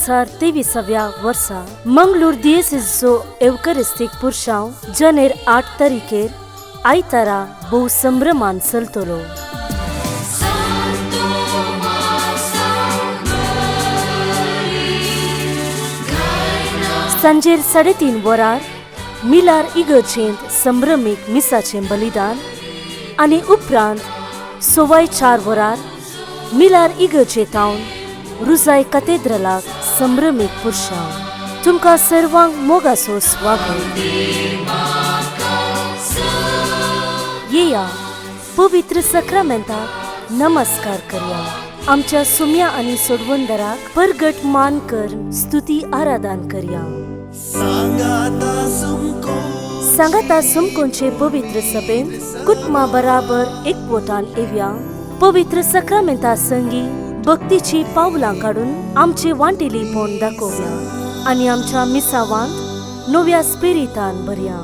2023व्या वर्सा मंगळूर दियेसीचो एवकरिस्तीक पुरशांव जनेर 8 तारखेर आयतारा भोव संभ्रमान चलतलो. सांजेर 3:30 वरार मिलार इगर्जेंत संभ्रमीक मिसाचें बलिदान आनी उपरांत 4:15 वरार मिलार इगर्जेंत रुजाय कतेद्रलाक संभ्रमीक पुरशांव. तुमकां सर्वांक मोगाचो स्वागत. येया पवित्र सक्रामेंताक नमस्कार करया. आमच्या सुम्या आनी सोडवंदराक परगट मान कर स्तुती आराधन करया. सांगाता सुमकोनचे पवित्र सभेंत कुटुंबा बराबर एकवटान येवया. पवित्र सक्रामेंता संगी भक्तीची पावलां काडून आमचे वांटेलीपण दाखोवया आनी आमच्या मिसावांत नव्या स्पिरितान भरया.